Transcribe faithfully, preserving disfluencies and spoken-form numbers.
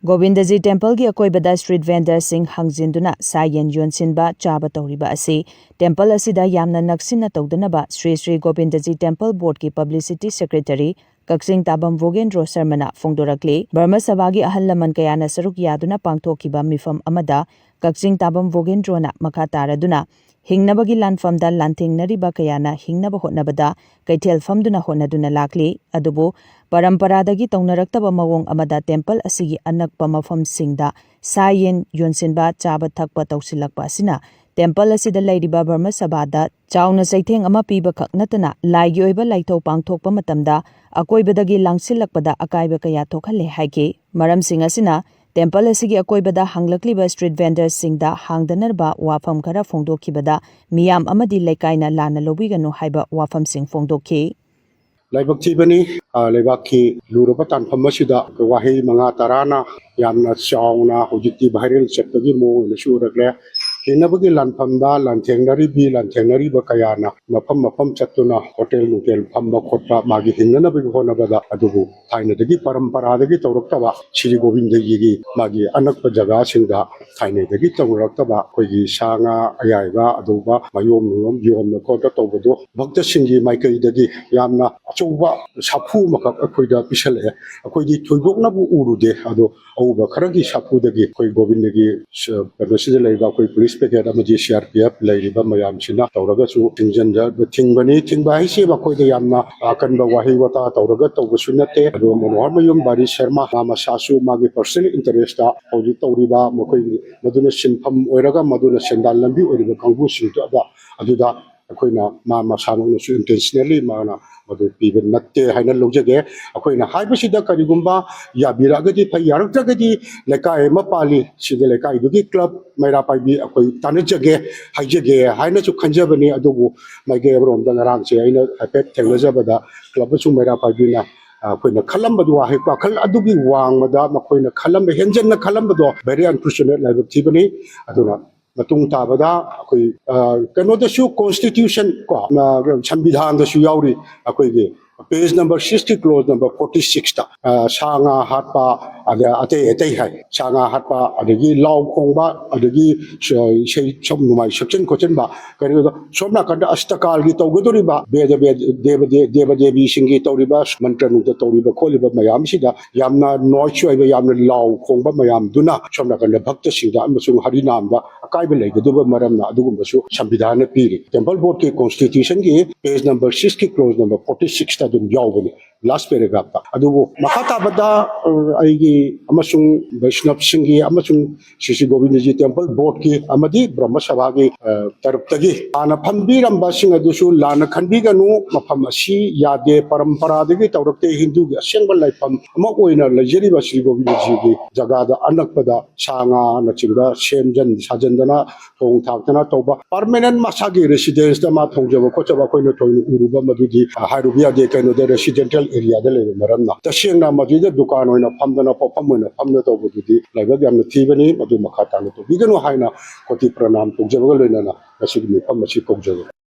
ꯒꯣꯕꯤꯟꯗꯖꯤ ꯇꯦꯝꯄꯜꯒꯤ ꯑꯀꯣꯏꯕꯗ ꯁ꯭ꯇ꯭ꯔꯤꯠ ꯚꯦꯟꯗꯔꯁꯤꯡ ꯍꯥꯡꯖꯤꯟꯗꯨꯅ ꯁꯥ ꯌꯦꯟ ꯌꯣꯟꯁꯤꯟꯕ ꯆꯥꯕ ꯇꯧꯔꯤꯕ ꯑꯁꯤ ꯇꯦꯝꯄꯜ ꯑꯁꯤꯗ ꯌꯥꯝꯅ ꯅꯛꯁꯤꯟꯅ ꯇꯧꯗꯅꯕ ꯁ꯭ꯔꯤ ꯁ꯭ꯔꯤ ꯒꯣꯕꯤꯟꯗꯖꯤ ꯇꯦꯝꯄꯜ ꯕꯣꯔꯗꯀꯤ ꯄꯕ꯭ꯂꯤꯁꯤꯇꯤ ꯁꯦꯀ꯭ꯔꯦꯇꯔꯤ ꯀꯛꯆꯤꯡ ꯇꯥꯕꯝ ꯚꯣꯒꯦꯟꯗ꯭ꯔꯣ ꯁꯔꯃꯅ ꯐꯣꯡꯗꯣꯔꯛꯂꯤ꯫ ꯙꯔꯃ ꯁꯚꯥꯒꯤ ꯑꯍꯜ ꯂꯃꯟ ꯀꯌꯥꯅ ꯁꯔꯨꯛ ꯌꯥꯗꯨꯅ ꯄꯥꯡꯊꯣꯛꯈꯤꯕ ꯃꯤꯐꯝ ꯑꯃꯗ ꯀꯛꯆꯤꯡ ꯇꯥꯕꯝ ꯚꯣꯒꯦꯟꯗ꯭ꯔꯣꯅ ꯃꯈꯥ ꯇꯥꯔꯗꯨꯅ ꯍꯤꯡꯅꯕꯒꯤ ꯂꯥꯟꯐꯝꯗ ꯂꯥꯟꯊꯦꯡꯅꯔꯤꯕ ꯀꯌꯥꯅ ꯍꯤꯡꯅꯕ ꯍꯣꯠꯅꯕꯗ ꯀꯩꯊꯦꯜ ꯐꯝꯗꯨꯅ ꯍꯣꯠꯅꯗꯨꯅ ꯂꯥꯛꯂꯤ꯫ ꯑꯗꯨꯕꯨ ꯄꯔꯝꯄꯔꯥꯗꯒꯤ ꯇꯧꯅꯔꯛꯇꯕ ꯃꯑꯣꯡ ꯑꯃꯗ ꯇꯦꯝꯄꯜ ꯑꯁꯤꯒꯤ ꯑꯅꯛꯄ ꯃꯐꯝꯁꯤꯡꯗ ꯁꯥ ꯌꯦꯟ ꯌꯣꯟꯁꯤꯟꯕ, ꯆꯥꯕ ꯊꯛꯄ ꯇꯧꯁꯤꯜꯂꯛꯄ ꯑꯁꯤꯅ ꯇꯦꯝꯄꯜ ꯑꯁꯤꯗ ꯂꯩꯔꯤꯕ ꯙꯔꯃ ꯁꯚꯥꯗ ꯆꯥꯎꯅ ꯆꯩꯊꯦꯡ ꯑꯃ ꯄꯤꯕ ꯈꯛ ꯅꯠꯇꯅ ꯂꯥꯏꯒꯤ ꯑꯣꯏꯕ ꯂꯥꯏꯊꯧ ꯄꯥꯡꯊꯣꯛꯄ ꯃꯇꯝꯗ ꯑꯀꯣꯏꯕꯗꯒꯤ ꯂꯥꯡꯁꯤꯜꯂꯛꯄꯗ ꯑꯀꯥꯏꯕ ꯀꯌꯥ ꯊꯣꯛꯍꯜꯂꯦ ꯍꯥꯏꯈꯤ꯫ ꯃꯔꯝꯁꯤꯡ ꯑꯁꯤꯅ ꯇꯦꯝꯄꯜ ꯑꯁꯤꯒꯤ ꯑꯀꯣꯏꯕꯗ ꯍꯥꯡꯂꯛꯂꯤꯕ ꯁ꯭ꯇ꯭ꯔꯤꯠ ꯚꯦꯟꯗꯔꯁꯤꯡꯗ ꯍꯥꯡꯗꯅꯕ ꯋꯥꯐꯝ ꯈꯔ ꯐꯣꯡꯗꯣꯛꯈꯤꯕꯗ ꯃꯤꯌꯥꯝ ꯑꯃꯗꯤ ꯂꯩꯀꯥꯏꯅ ꯂꯥꯟꯅ ꯂꯧꯕꯤꯒꯅꯨ ꯍꯥꯏꯕ ꯋꯥꯐꯝꯁꯤꯡ ꯐꯣꯡꯗꯣꯛꯈꯤ꯫ ꯂꯥꯏꯕꯛ ꯊꯤꯕꯅꯤ, ꯑ, ꯂꯩꯕꯥꯛꯀꯤ ꯂꯨꯔꯕ ꯇꯥꯟꯐꯝ ꯑꯁꯤꯗ ꯋꯥꯍꯩ ꯃꯉꯥ ꯇꯔꯥꯅ ꯌꯥꯝꯅ ꯆꯥꯎꯅ ꯍꯧꯖꯤꯛꯇꯤ ꯚꯥꯏꯔꯦꯜ ꯆꯠꯄꯒꯤ ꯃꯑꯣꯡ ꯑꯣꯏꯅꯁꯨ ꯎꯔꯛꯂꯦ꯫ ꯍꯤꯡꯅꯕꯒꯤ ꯂꯥꯟꯐꯝꯗ ꯂꯥꯟꯊꯦꯡꯅꯔꯤꯕꯤ, ꯂꯥꯟꯊꯦꯡꯅꯔꯤꯕ ꯀꯌꯥꯅ ꯃꯐꯝ ꯃꯐꯝ ꯆꯠꯇꯨꯅ ꯍꯣꯇꯦꯜ ꯅꯨꯡꯇꯦꯜ ꯐꯝꯕ ꯈꯣꯠꯄ ꯃꯥꯒꯤ ꯍꯤꯡꯅꯅꯕꯒꯤ ꯍꯣꯠꯅꯕꯗ, ꯑꯗꯨꯕꯨ ꯊꯥꯏꯅꯗꯒꯤ ꯄꯔꯝꯄꯔꯥꯗꯒꯤ ꯇꯧꯔꯛꯇꯕ ꯁ꯭ꯔꯤ ꯒꯣꯕꯤꯟꯗꯒꯤꯒꯤ ꯃꯥꯒꯤ ꯑꯅꯛꯄ ꯖꯒꯥꯁꯤꯡꯗ ꯊꯥꯏꯅꯗꯒꯤ ꯇꯧꯅꯔꯛꯇꯕ ꯑꯩꯈꯣꯏꯒꯤ ꯁꯥ ꯉꯥ ꯑꯌꯥꯏꯕ ꯑꯗꯨꯒꯨꯝꯕ ꯃꯌꯣꯝ ꯃꯌꯣꯝ ꯌꯣꯟꯕ ꯈꯣꯠꯄ ꯇꯧꯕꯗꯣ ꯚꯛꯇꯁꯤꯡꯒꯤ ꯃꯥꯏꯀꯩꯗꯒꯤ ꯌꯥꯝꯅ ꯑꯆꯧꯕ ꯁꯥꯐꯨ ꯑꯃꯈꯛ ꯑꯩꯈꯣꯏꯗ ꯄꯤꯁꯜꯂꯛꯑꯦ꯫ ꯑꯩꯈꯣꯏꯗꯤ ꯊꯣꯏꯗꯣꯛꯅꯕꯨ ꯎꯔꯨꯗꯦ, ꯑꯗꯣ ꯑꯎꯕ ꯈꯔꯒꯤ ꯁꯥꯐꯨꯗꯒꯤ ꯑꯩꯈꯣꯏ ꯒꯣꯕꯤꯟꯗꯒꯤ ꯁ-, ꯀꯩꯅꯣꯁꯤꯗ ꯂꯩꯔꯤꯕ ꯑꯩꯈꯣꯏ ꯄꯨꯂꯤꯁ ꯄꯤꯀꯦꯠ ꯑꯃꯗꯤ ꯁꯤ ꯑꯥꯔ ꯄꯤ ꯑꯦꯐ ꯂꯩꯔꯤꯕ ꯃꯌꯥꯝꯁꯤꯅ ꯇꯧꯔꯒꯁꯨ ꯊꯤꯡꯖꯤꯟꯖ-, ꯊꯤꯡꯕꯅꯤ꯫ ꯊꯤꯡꯕ ꯍꯥꯏꯁꯦ ꯃꯈꯣꯏꯗ ꯌꯥꯝꯅ ꯑꯀꯟꯕ ꯋꯥꯍꯩ ꯋꯥꯇꯥ ꯇꯧꯔꯒ ꯇꯧꯕꯁꯨ ꯅꯠꯇꯦ꯫ ꯑꯗꯨꯒ ꯃꯅꯣꯍꯔ ꯃꯌꯨꯝ ꯕꯥꯔꯤ ꯁꯔꯃ ꯃꯥ ꯃꯁꯥꯁꯨ ꯃꯥꯒꯤ ꯄꯔꯁꯅꯦꯜ ꯏꯟꯇꯔꯦꯁꯇ ꯍꯧꯖꯤꯛ ꯇꯧꯔꯤꯕ ꯃꯈꯣꯏꯒꯤ ꯃꯗꯨꯅ ꯁꯤꯟꯐꯝ ꯑꯣꯏꯔꯒ ꯃꯗꯨꯅ ꯁꯦꯟꯗꯥꯟ ꯂꯝꯕꯤ ꯑꯣꯏꯔꯤꯕ ꯀꯥꯡꯕꯨꯁꯤꯡꯗꯨꯗ ꯑꯗꯨꯗ ꯑꯩꯈꯣꯏꯅ ꯃꯥ ꯃꯁꯥꯃꯛꯅꯁꯨ ꯏꯟꯇꯦꯟꯁꯅꯦꯜꯂꯤ ꯃꯥꯅ ꯃꯗꯨ ꯄꯤꯕ ꯅꯠꯇꯦ ꯍꯥꯏꯅ ꯂꯧꯖꯒꯦ꯫ ꯑꯩꯈꯣꯏꯅ ꯍꯥꯏꯕꯁꯤꯗ ꯀꯔꯤꯒꯨꯝꯕ ꯌꯥꯕꯤꯔꯛꯑꯒꯗꯤ ꯐꯩ, ꯌꯥꯔꯛꯇ꯭ꯔꯒꯗꯤ ꯂꯩꯀꯥꯏ ꯑꯃ ꯄꯥꯜꯂꯤ, ꯁꯤꯗ ꯂꯩꯀꯥꯏꯗꯨꯒꯤ ꯀ꯭ꯂꯕ ꯃꯩꯔꯥ ꯄꯥꯏꯕꯤ ꯑꯩꯈꯣꯏ ꯇꯥꯟꯅꯖꯒꯦ, ꯍꯥꯏꯖꯒꯦ ꯍꯥꯏꯅꯁꯨ ꯈꯟꯖꯕꯅꯤ꯫ ꯑꯗꯨꯕꯨ ꯃꯥꯏꯀꯩ ꯑꯃꯔꯣꯝꯗ ꯉꯔꯥꯡꯁꯦ ꯑꯩꯅ ꯍꯥꯏꯐꯦꯠ ꯊꯦꯡꯅꯖꯕꯗ ꯀ꯭ꯂꯕ ꯑꯃꯁꯨꯡ ꯃꯩꯔꯥ ꯄꯥꯏꯕꯤꯅ ꯑꯩꯈꯣꯏꯅ ꯈꯜꯂꯝꯕꯗꯨ, ꯋꯥꯍꯩ ꯋꯥꯈꯜ ꯑꯗꯨꯒꯤ ꯋꯥꯡꯃꯗ ꯃꯈꯣꯏꯅ ꯈꯜꯂꯝꯕ, ꯍꯦꯟꯖꯟꯅ ꯈꯜꯂꯝꯕꯗꯣ very unfortunate, ꯂꯥꯏꯕꯛ ꯊꯤꯕꯅꯤ꯫ ꯑꯗꯨꯅ ꯃꯇꯨꯡ ꯇꯥꯕꯗ ꯑꯩꯈꯣꯏ, ꯑ, ꯀꯩꯅꯣꯗꯁꯨ, ꯀꯣꯟꯁꯇꯤꯇ꯭ꯌꯨꯁꯟ ꯀꯣ, ꯑ, ꯁꯪꯕꯤꯙꯥꯟꯗꯁꯨ ꯌꯥꯎꯔꯤ ꯑꯩꯈꯣꯏꯒꯤ Page number sixꯀꯤ clause number forty sixꯇ, ꯑ, ꯁꯥ ꯉꯥ ꯍꯥꯠꯄ, ꯑꯗ ꯑꯇꯩ ꯑꯇꯩ ꯍꯥꯏ, ꯁꯥ ꯉꯥ ꯍꯥꯠꯄ, ꯑꯗꯒꯤ ꯂꯥꯎ ꯈꯣꯡꯕ, ꯑꯗꯒꯤ ꯁ-, ꯏꯁꯩ ꯁꯛ-, ꯅꯣꯡꯃꯥꯏ ꯁꯛꯆꯤꯟ ꯈꯣꯠꯆꯤꯟꯕ, ꯀꯔꯤꯒꯨꯝꯕ ꯁꯣꯝ ꯅꯥꯀꯟꯗ ꯑꯁꯇꯀꯥꯜꯒꯤ ꯇꯧꯒꯗꯧꯔꯤꯕ ꯗꯦꯕ ꯗꯦ-, ꯗꯦꯕ ꯗꯦ-, ꯗꯦꯕ ꯗꯦꯕꯤꯁꯤꯡꯒꯤ ꯇꯧꯔꯤꯕ ꯃꯟꯇ꯭ꯔ ꯅꯨꯡꯇ ꯇꯧꯔꯤꯕ ꯈꯣꯠꯂꯤꯕ ꯃꯌꯥꯝꯁꯤꯗ ꯌꯥꯝꯅ noise ꯑꯣꯏꯕ, ꯌꯥꯝꯅ ꯂꯥꯎ ꯈꯣꯡꯕ ꯃꯌꯥꯝꯗꯨꯅ ꯁꯣꯝ ꯅꯥꯀꯟꯗ ꯚꯛꯇꯁꯤꯡꯗ ꯑꯃꯁꯨꯡ ꯍꯔꯤꯅꯥꯝꯗ ꯑꯀꯥꯏꯕ ꯂꯩꯒꯗꯕ ꯃꯔꯝꯅ ꯑꯗꯨꯒꯨꯝꯕꯁꯨ ꯁꯪꯕꯤꯙꯥꯟꯅ ꯄꯤꯔꯤ꯫ Temple Boardꯀꯤ constitutionꯒꯤ page number sixꯀꯤ clause number forty sixꯇ ꯑꯗꯨꯝ ꯌꯥꯎꯕꯅꯤ, last paragraphꯇ꯫ ꯑꯗꯨꯕꯨ ꯃꯈꯥ ꯇꯥꯕꯗ, ꯑ, ꯑꯩꯒꯤ ꯑꯃꯁꯨꯡ ꯕꯩꯁꯅꯕꯁꯤꯡꯒꯤ ꯑꯃꯁꯨꯡ ꯁ꯭ꯔꯤ ꯁ꯭ꯔꯤ ꯒꯣꯕꯤꯟꯗꯖꯤ Temple Boardꯀꯤ ꯑꯃꯗꯤ ꯕ꯭ꯔꯍ꯭ꯃ ꯁꯚꯥꯒꯤ, ꯑ, ꯇꯔꯞꯇꯒꯤ ꯂꯥꯟꯅ ꯐꯝꯕꯤꯔꯝꯕꯁꯤꯡ ꯑꯗꯨꯁꯨ ꯂꯥꯟꯅ ꯈꯟꯕꯤꯒꯅꯨ, ꯃꯐꯝ ꯑꯁꯤ ꯌꯥꯗꯦ, ꯄꯔꯝꯄꯔꯥꯗꯒꯤ ꯇꯧꯔꯛꯇꯦ, ꯍꯤꯟꯗꯨꯒꯤ ꯑꯁꯦꯡꯕ ꯂꯥꯏꯐꯝ ꯑꯃ ꯑꯣꯏꯅ ꯂꯩꯖꯔꯤꯕ ꯁ꯭ꯔꯤ ꯒꯣꯕꯤꯟꯗꯖꯤꯒꯤ ꯖꯒꯥꯗ ꯑꯅꯛꯄꯗ ꯁꯥ ꯉꯥꯅꯆꯤꯡꯕ ꯁꯦꯝꯖꯟ ꯁꯥꯖꯟꯗꯅ ꯊꯣꯡ ꯊꯥꯛꯇꯅ ꯇꯧꯕ permanent ꯃꯁꯥꯒꯤ residenceꯇ ꯃꯥ ꯊꯣꯡꯖꯕ ꯈꯣꯠꯆꯕ ꯑꯩꯈꯣꯏꯅ ꯊꯣꯏꯅ ꯎꯔꯨꯕ ꯃꯗꯨꯗꯤ, ꯑ, ꯍꯥꯏꯔꯨꯕ ꯌꯥꯗꯦ, ꯀꯩꯅꯣꯗ residential areaꯗ ꯂꯩꯕ ꯃꯔꯝꯅ꯫ ꯇꯁꯦꯡꯅ ꯃꯗꯨꯗ ꯗꯨꯀꯥꯟ ꯑꯣꯏꯅ ꯐꯝꯗꯅ ꯄꯣꯠꯐꯝ ꯑꯣꯏꯅ ꯐꯝꯗꯅ ꯇꯧꯕꯗꯨꯗꯤ ꯂꯥꯏꯕꯛ ꯌꯥꯝꯅ ꯊꯤꯕꯅꯤ, ꯃꯗꯨ ꯃꯈꯥ ꯇꯥꯅ ꯇꯧꯕꯤꯒꯅꯨ ꯍꯥꯏꯅ ꯀꯣꯇꯤ ꯄ꯭ꯔꯅꯥꯝ ꯇꯧꯖꯕꯒ ꯂꯣꯏꯅꯅ ꯉꯁꯤꯒꯤ ꯃꯤꯐꯝ ꯑꯁꯤ ꯀꯧꯖꯕꯅꯤ꯫